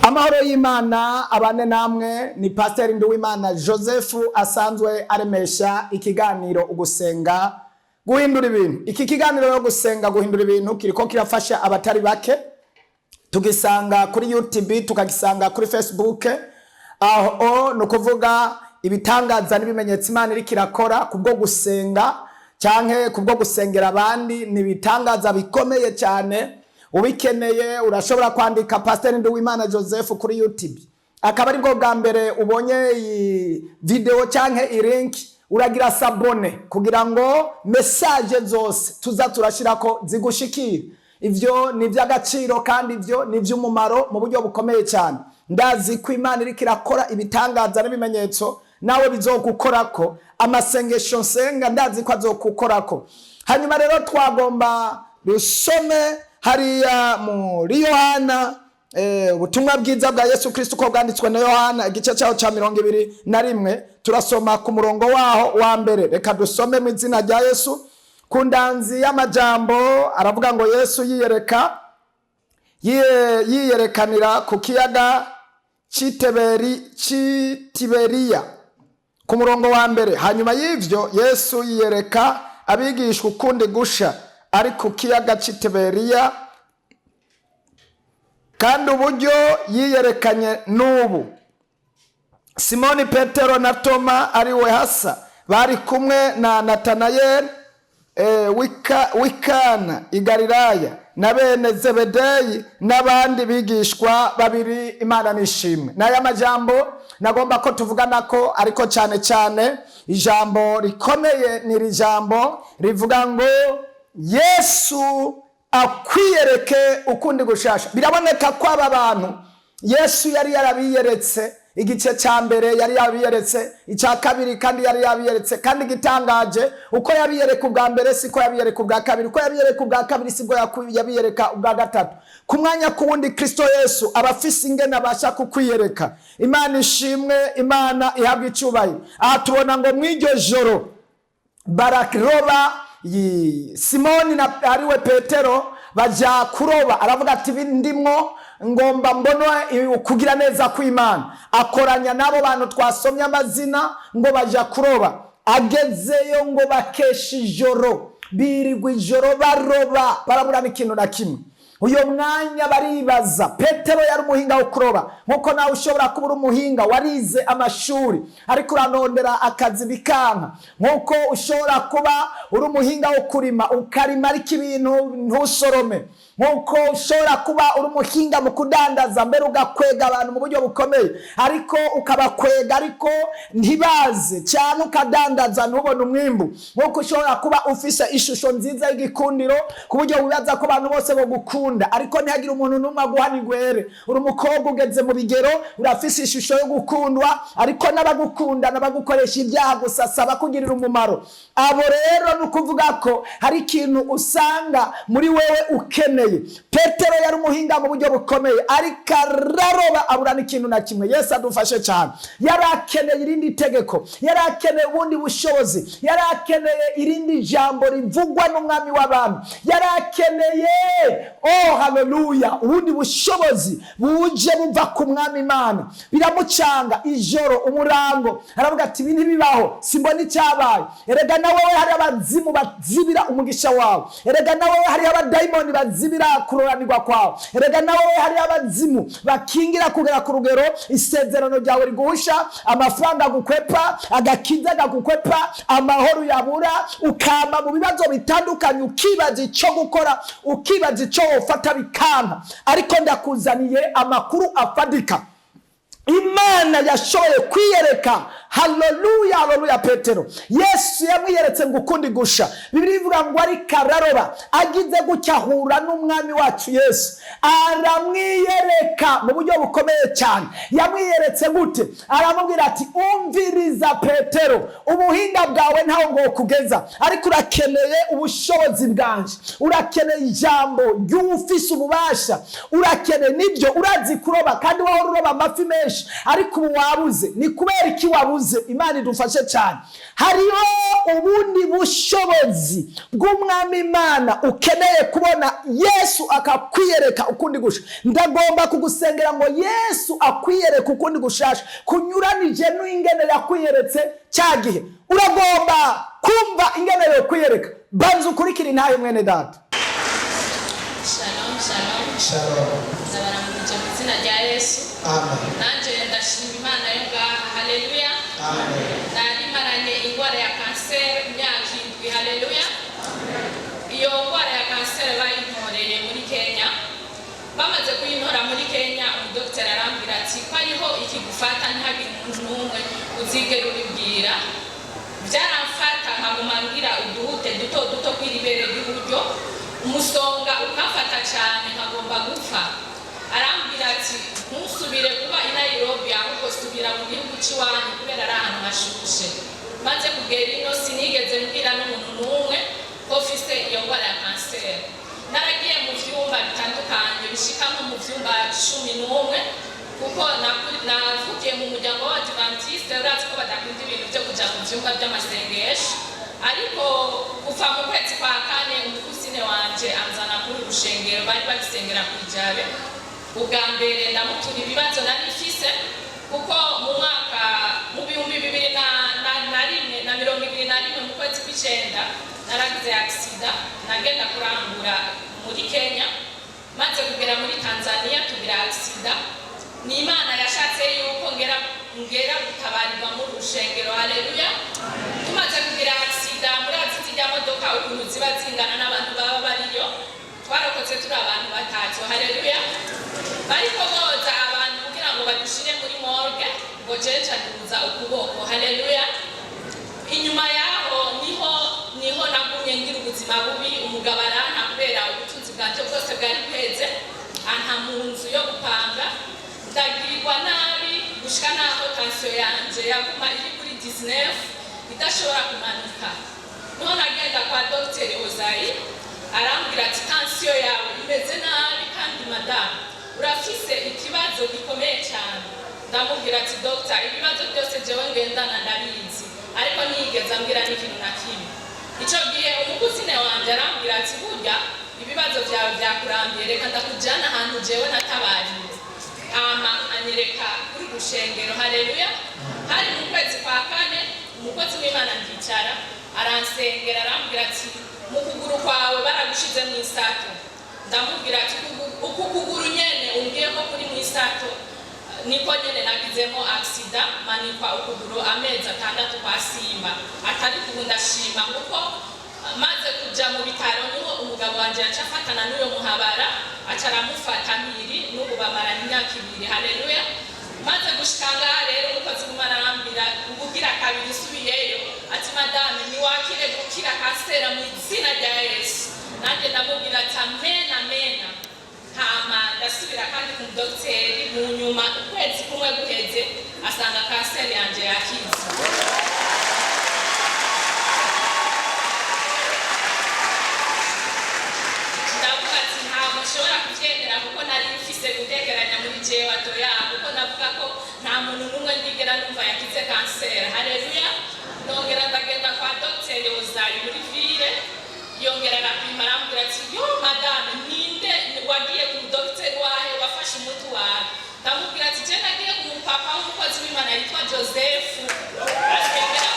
Amahoro y'Imana abane namwe. Ni Pasiteri Nduwimana Joseph asanzwe aremesha ikiganiro Ugusenga Guhindura Ibintu. Iki kiganiro yo gusenga guhindura ibintu kiriko kirafasha abatari bake. Tugisanga kuri YouTube, tukagisanga kuri Facebook. Aho ni ukuvuga ibitangaza n'ibimenyetso Imana iriko irakora kubwo gusenga canke kubwo gusengera abandi ni ibitangaza bikomeye cyane. Ubikeneye urashobora kwandika Pasiteri Nduwimana Joseph kuri YouTube. Akaba aribwo bwa mbere ubonye iyi video canke i link, uragira s'abonner kugira ngo message zose tuza turashirako zigushikire. Ivyo ni ivy'agaciro kandi ivyo ni ivy'umumaro mu buryo bukomeye cyane. Ndazi ko Imana iriko irakora ibitangaza n'ibimenyetso, nawe bizogukorako. Amasengesho nsenga ndazi ko azogukorako. Hanyuma rero twagomba dusome hariya muri Yohana, ubutumwa bwiza bwa Yesu Kristo uko bwanditswe na Yohana, igice cyaho cya 21. Turasoma ku murongo waho wa mbere. Reka dusome mu izina rya Yesu. Ku ndanzi y'amajambo aravuga ngo: Yesu yiyereka yiyerekanira ku kiyaga c'Itiberiya. Ku murongo wa mbere: hanyuma y'ivyo Yesu yiyereka abigishwa ukundi gusha ari ku kiyaga c'Itiberiya, kandi uburyo yiyerekanye n'ubu: Simoni Petero na Toma ari we Hasa bari kumwe na Natanayeli w'Ikana i Galilaya na bene Zebedeyi n'abandi bigishwa babiri. Imana nishimwe. N'aya majambo nagomba ko tuvugana ko, ariko cyane cyane ijambo rikomeye ni iri jambo rivuga ngo: Yesu akwiyereke ukundi gushasha. Biraboneka ko aba bantu Yesu yari yarabiyeretse igice cya mbere, yari yabiyeretse icya kabiri, kandi yari yabiyeretse. Kandi igitangaje, uko yabiyereka ubwa mbere siko yabiyereka ubwa kabiri, uko yabiyereka ubwa kabiri sibwo yabiyereka ubwa gatatu. Ku mwanya ku wundi, Kristo Yesu aba afise ingene abasha kukwiyereka. Imana ishimwe, Imana ihabwa icyubahiro. Aha tubona ngo mw'iryo joro bararoba. Simoni na ariwe Petero baja kuroba. Aravuga ati: "Ndimwo ngomba mbona kugira neza kw'Imana." Akoranya n'abo bantu twasomye amazina ngo baja kuroba. Agezeyo ngo bakesha ijoro, birirwa ijoro baroba, barabura n'ikintu na kimwe. Uyo mwanya baribaza. Petero yari umuhinga wo kuroba, nkuko nawe ushobora kuba uri umuhinga, warize amashuri ariko uranondera akazi bikanka, nkuko ushobora kuba uri umuhinga wo kurima, ukarima ariko ibintu ntusorome, nkuko ushobora kuba uri umuhinga mu kudandaza, mbere ugakwega abantu mu buryo bukomeye, ariko ukabakwega ariko ntibaze cyane, ukadandaza ntubone umwimbu, nkuko ushobora kuba ufise ishusho nziza y'igikundiro ku buryo wibaza ko abantu bose bagukunda, ariko ntihagire umuntu n'umwe aguhana igwere. Uri umukobwa ugeze mu bigero, urafise ishusho yo gukundwa, ariko n'abagukunda n'abagukoresha ibyaha gusa, saba kugirira umumaro. Abo rero ni ukuvuga ko hari ikintu usanga muri wewe ukeneye. Petero yari umuhinga mu buryo bukomeye, ariko araroba abura n'ikintu na kimwe. Yesu adufashe cyane. Yari akeneye irindi tegeko, yari akeneye ubundi bushobozi, yari akeneye irindi jambo rivugwa n'umwami w'abantu, yari akeneye, oh haleluya, ubundi bushobozi buje buva ku mwami Imana. Biramucanga ijoro, umurango. Aravuga ati: "Ibi ntibibaho, simbona icyabaye." Erega na wowe hari abazimu bazibira umugisha wawe. Erega na wowe hariho abadayimoni bazibira kuroranirwa kwawe. Erega na wowe hariho abazimu bakingira kugera ku rugero isezerano ryawe riguhusha, amafaranga agukwepa, agakiza gakukwepa, amahoro yabura, ukama mu bibazo bitandukanye, ukibaza icyo gukora, ukibaza icyo wofata bikanka. Ariko ndakuzaniye amakuru afadika: Imana yashoboye kwiyereka, haleluya, haleluya, Petero. Yesu yamwiyeretse ngo ukundi gusha. Bibiliya ivuga ngo ariko araroba, agize gutya ahura n'umwami wacu Yesu, aramwiyereka mu buryo bukomeye cyane. Yamwiyeretse gute? Aramubwira ati: "Umviriza Petero, ubuhinga bwawe ntawe ngo kugeza, ariko urakeneye ubushobozi bwanje, urakeneye ijambo ry'ufise ububasha, urakeneye." Nibyo, urazi kuroba kandi wahora uroba amafi menshi. benshi, ariko ubu wabuze. Ni kubera iki wabuze? Imana idufashe cyane. Hariho ubundi bushobozi bw'Umwami Imana ukeneye kubona Yesu akakwiyereka ukundi gusha. Ndagomba kugusengera ngo Yesu akwiyereke ukundi gushasha kunyuranije n'ingene yakwiyeretse cya gihe. Uragomba kumva ingene yokwiyereka? Banza ukurikire intahe, mwene data. Shalom, shalom. Shalom. Ndabaramukije mu izina rya Yesu. Amen. Nanjye ndashima Imana yo ngaha. Haleluya. Amen. Narimaranye indwara ya kanseri imyaka 7. Haleluya. Iyo ndwara ya kanseri bayintoreye muri Kenya. Bamaze kuyintora muri Kenya, umudogiteri arambwira ati ko ariho ikigufata, ntihagire umuntu n'umwe uzigera ubibwira. Byaramfata nkaguma ngira uduhute duto duto kw'iribere ry'iburyo, umusonga ukamfata cyane, nkagomba gupfa. Arambwira ati ntusubire kuba i Nairobi, ahubwo subira mu gihugu cy'iwanyu kubera ari ahantu hashushe. Maze kugera ino, sinigeze mbwira n'umuntu n'umwe ko mfise iyo ndwara ya kanseri. Naragiye mu vyumba bitandukanye, bishika nko mu vyumba 11, kuko navukiye mu muryango w'Abadivantiste. Urazi ko badakunda ibintu byo kuja mu vyumba by'amasengesho. Ariko kuva mu kwezi kwa kane, umukusine wanje anzana kuri urushengero bari bagisengera kw'ijabe. Ubwa mbere ndamutura ibibazo nari mfise, kuko mu mwaka mu 2021 mu kwezi kw'icenda naragize accident. Nagenda kurangura muri Kenya, maze kugera muri Tanzania tugira accident. Ni Imana yashatse yuko ngera gutabarirwa mu rushengero. Haleluya. Tumaze kugira accident, murazi zirya modoka ukuntu ziba zingana n'abantu baba bariyo, twarokotse turi abantu batatu. Haleluya. Bariko boza abantu kugira ngo badushire muri morgue, ngo jewe nca ukuboko. Haleluya. Inyuma yaho niho nagumye ngira ubuzima bubi. Umugabo aranka kubera ubutunzi bwanje bwose bwari bweze, anta mu nzu yo gupanga, ndagirirwa nabi gushika naho tension yanje yaguma iri kuri 19, idashobora kumanuka. Niho nagenda kwa Dr Ozayi, arambwira ati tension yawe imeze nabi kandi madamu urafise ikibazo gikomeye cyane. Ndamubwira ati dogita, ibibazo byose jewe ngendana ndabizi, ariko ntiyigeze ambwira n'ikintu na kimwe. Icyo gihe umukuzine wanje arambwira ati burya ibibazo byawe byakurambiye, reka ndakujyana ahantu jewe natabariwe. Hama anyereka kuri rushengero. Haleluya. Hari mu kwezi kwa kane. Umukozi w'Imana ndicara, aransengera, arambwira ati mu kuguru kwawe baragushize mu isato. Ndamubwira ati uku kuguru nyene umbwiye ko kuri mu isato niko nyene nagizemo accident, manikwa ukuguru amezi 6 kwa Simba. Atari kubu ndashima kuko maze kuja mu bitaro niho umugabo wanje yaca afatana n'uyo muhabara, aca aramufata mpiri, n'ubu bamaranye imyaka 2. Haleluya. Maze gushika ngaha rero, umukozi w'Imana arambwira ubugira kabiri nsubiyeyo ati madame, niwakire gukira kansera mu izina rya Yesu. Nanjye ndamubwira ati amen, amen. Hama ndasubira kandi ku mudogiteri mu nyuma, ukwezi kumwe guheze, asanga kanseri yanje yakize. Ndavuga ati ntabwo nshobora kubyemera, kuko nari mfise gutekeranya muri jewe atoya, kuko navuga ko nta muntu n'umwe ndigera numva yakize kanseri. Haleluya. Nongera ndagenda kwa dogiteri Ozayi muri ville, yongera arapima, arambwira ati yo madame, ninde wagiye ku mudogiteri wahe, wafashe umuti wawe? Ndamubwira ati je nagiye ku mupapa w'umukozi w'Imana yitwa Joseph asengera.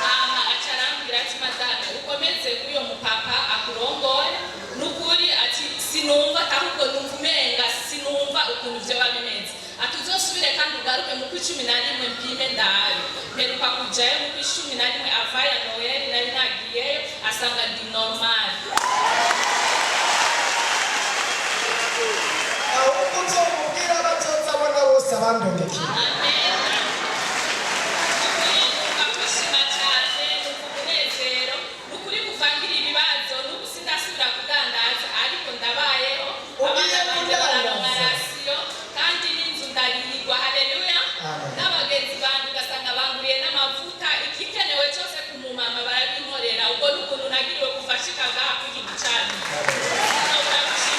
Hama aca arambwira ati madame, ukomeze kuri uyo mupapa akurongore nukuri. Ati sinumva, ahubwo numva umenga sinumva ukuntu vyoba bimeze. Ati uzosubire kandi ugaruke mu kwa 11 mpime ndabe. Mperuka kujayo mu kwa 11 avaya Noel, nari nagiyeyo, asanga ndi normal. Ahubwo uzomubwira abazozabona bose abandongekeye. Amen. Nukuri numva kwishima cyane, numva umunezero. Nukuri kuva ngira ibibazo n'ubu sindasubira kudandaza, ariko ndabayeho. Ugiye Abana banje kudandaza? bararonka ration kandi n'inzu ndarirwa. Haleluya. Amen. N'abagenzi banje ugasanga banguriye n'amavuta, igikenewe cyose ku mumama barabinkorera. Ubwo n'ukuntu nagiriwe kuva nshika ngaha kuri iki gicaniro. Sinobura gushima.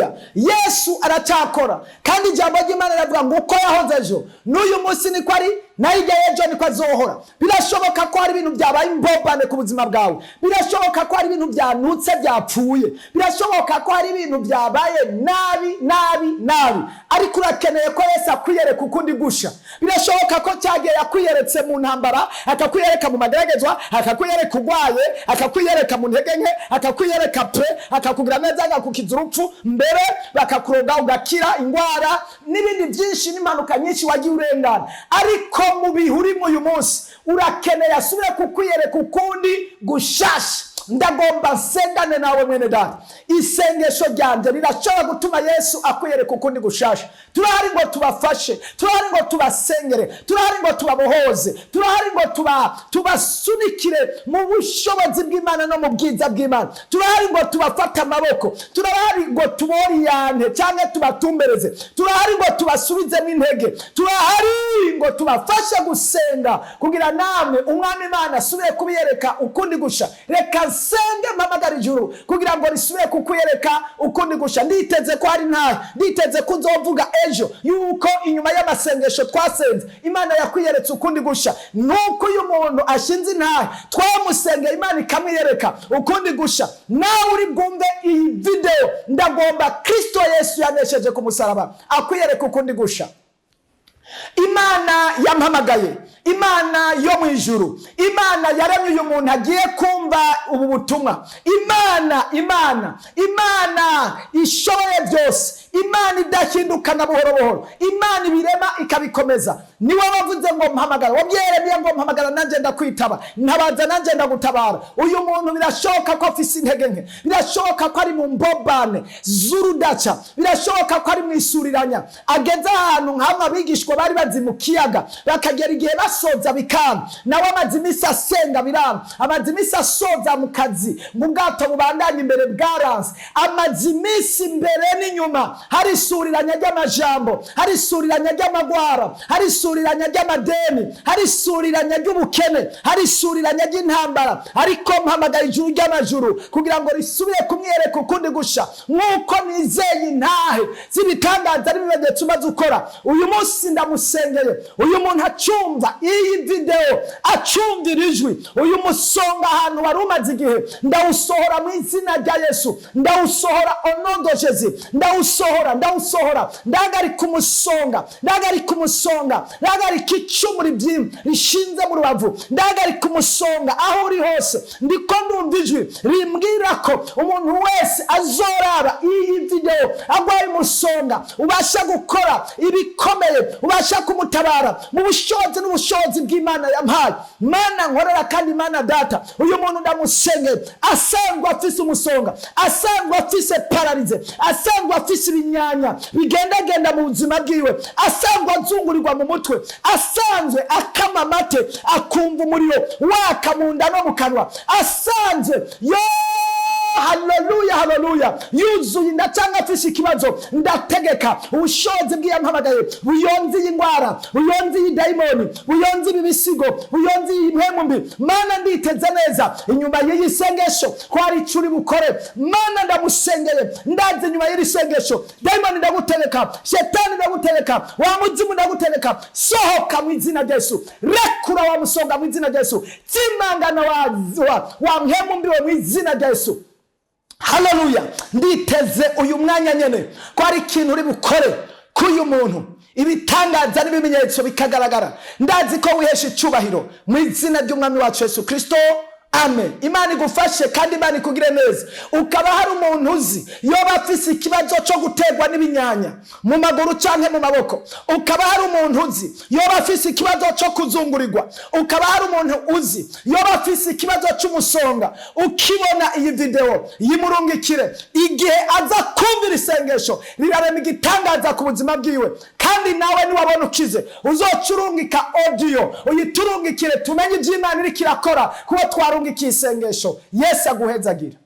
Haleluya! Yesu aracyakora, kandi ijambo ry'Imana riravuga ngo uko yahoze ejo, n'uyu munsi niko ari, na hirya y'ejo niko azohora. Birashoboka ko hari ibintu byabaye imbobane ku buzima bwawe, birashoboka ko hari ibintu byanutse, byapfuye, birashoboka ko hari ibintu byabaye nabi nabi nabi, ariko urakeneye ko Yesu akwiyereka ukundi gusha. Birashoboka ko cyagiye yakwiyeretse mu ntambara, akakwiyereka mu mageragezwa, akakwiyereka urwaye, akakwiyereka mu ntege nke, akakwiyereka pe, akakugira neza, akagukiza urupfu mbere, bakakuroga ugakira indwara n'ibindi byinshi n'impanuka nyinshi wagiye urengana. Ariko mu bihe urimo uyu munsi, urakeneye asubire kukwiyereka ukundi gushasha. Ndagomba nsengane nawe, mwene data. Isengesho ryanjye rirashobora gutuma Yesu akwiyereka ukundi gushasha. Turahari ngo tubafashe, turahari ngo tubasengere, turahari ngo tubabohoze, turahari ngo tubasunikire mu bushobozi bw'Imana no mu bwiza bw'Imana. Turahari ngo tubafate amaboko, turahari ngo tuboriyane cyangwa tubatumbereze, turahari ngo tubasubizemo intege, turahari ngo tubafashe gusenga kugira namwe Umwami Imana asubire kubiyereka ukundi gusha. Reka nsenge, mpamagara ijuru kugira ngo risubire kukwiyereka ukundi gusha. Nditeze ko hari ntayo, nditeze ko uzovuga ejo yuko inyuma y'amasengesho twasenze Imana yakwiyeretse ukundi gusha. Nuko uyu muntu ashinze intahe twamusengeye, Imana ikamwiyereka ukundi gusha. Nawe uri bwumve iyi videwo, ndagomba Kristo Yesu yanesheje ku musaraba akwiyereka ukundi gusha. Imana yampamagaye, Imana yo mu ijuru, Imana yaremye uyu muntu agiye kumva ubu butumwa, Imana, Imana, Imana ishoboye byose, Imana idahindukana buhoro buhoro, Imana ibirema ikabikomeza, niwe wavuze ngo mpamagara, wabwiye Yeremiya ngo mpamagara nanjye ndakwitaba, ntabaza nanjye ndagutabara. Uyu muntu birashoboka ko afise intege nke, birashoboka ko ari mu mbobane z'urudaca, birashoboka ko ari mu isuriranya, ageze ahantu nk'amwe abigishwa bari bazi mu kiyaga, bakagera igihe basoza bikanga. Nawe amaze iminsi asenga biranga, amaze iminsi asoza mu kazi mu bwato bubandanya imbere bwaranze, amaze iminsi imbere n'inyuma hari isuriranya ry'amajambo, hari isuriranya ry'amagwara, hari isuriranya ry'amadeni, hari isuriranya ry'ubukene, hari isuriranya ry'intambara. Ariko mpamagara ijuru ry'amajuru kugira ngo risubire kumwereka ukundi gusha. Nk'uko nizeye intahe z'ibitangaza n'ibimenyetso umaze ukora, uyu munsi ndamusengeye. Uyu muntu acumva iyi videwo, acumvira ijwi, uyu musonga ahantu wari umaze igihe, ndawusohora mu izina rya Yesu. Ndawusohora au nom de Jésus, ndawusohora, ndawusohora. Ndahagarika umusonga, ndahagarika umusonga, ndahagarika icumu rishinze mu rubavu, ndahagarika umusonga aho uri hose. Ndiko ndumva ijwi rimbwira ko umuntu wese azoraba iyi videwo agwaye umusonga, ubasha gukora ibikomeye, ubasha kumutabara mu bushobozi n'ubushobozi bw'Imana yampaye, Mana nkorera kandi Imana data. Uyu muntu ndamusengeye, asanzwe afise umusonga, asanzwe afise paralysie, asanzwe afise ibinyanya bigendagenda mu buzima bwiwe, asanzwe azungurirwa mu mutwe, asanzwe akama amate akumva umuriro waka mu nda no mu kanwa, asanzwe yo, haleluya, haleluya, yuzuye inda cyangwa afise ikibazo, ndategeka ubushobozi bw'iyampamagaye buyonze iyi ndwara, buyonze iyi dayimoni, buyonze ibi bisigo, buyonze iyi mpemu mbi. Mana, nditeze neza inyuma y'iyi sengesho ko hari icyo uri bukore. Mana, ndamusengeye, ndazi inyuma y'iri sengesho, dayimoni ndagutegeka, shetani ndagutegeka, wa muzimu ndagutegeka, sohoka mu izina rya Yesu. Rekura wa musonga mu izina rya Yesu. Tsimangana wa mpemu mbi we mu izina rya Yesu. Haleluya! Nditeze uyu mwanya nyene ko hari ikintu uri bukore k'uyu muntu, ibitangaza n'ibimenyetso bikagaragara. Ndazi ko wihesha icyubahiro mu izina ry'Umwami wacu Yesu Kristo, amen. Imana igufashe kandi Imana ikugire neza. Ukaba hari umuntu uzi yoba afise ikibazo cyo guterwa n'ibinyanya mu maguru canke mu maboko, ukaba hari umuntu uzi yoba afise ikibazo cyo kuzungurirwa, ukaba hari umuntu uzi yoba afise ikibazo cy'umusonga, ukibona iyi videwo yimurungikire. Igihe aza kumvira isengesho, rirarema igitangaza ku buzima bwiwe. Kandi nawe niwabona ukize, uzocurungika audio uyiturungikire, tumenye ibyo Imana iriko irakora kuba twarungikiye isengesho. Yesu aguhezagira.